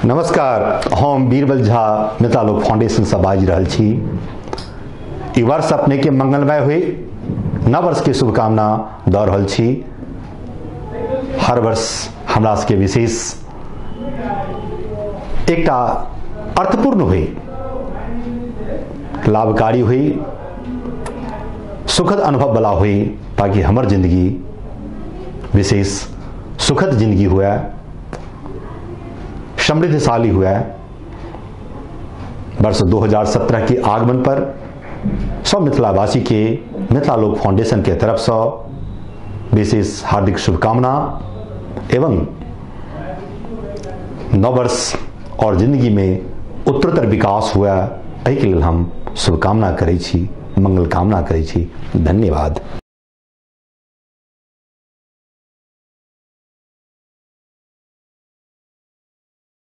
नमस्कार, हम बीरबल झा मिथिलालोक फाउंडेशन से बाजि रहल छी। ई वर्ष अपने के मंगलमय हुई, नव वर्ष के शुभकामना दऽ रहल छी। हर वर्ष हमरा सबके विशेष एकटा अर्थपूर्ण हुई, लाभकारी हुई, सुखद अनुभव वाला हुई, ताकि हमर जिंदगी विशेष सुखद जिंदगी हुए, समृद्धशाली हुआ। वर्ष 2017 के आगमन पर सब मिथिलावासी के मिथिलालोक फाउंडेशन के तरफ से विशेष हार्दिक शुभकामना एवं नव वर्ष और जिंदगी में उत्तरोत्तर विकास हुआ, एहि के लेल हम शुभकामना करै छी, मंगल कामना करै छी। धन्यवाद।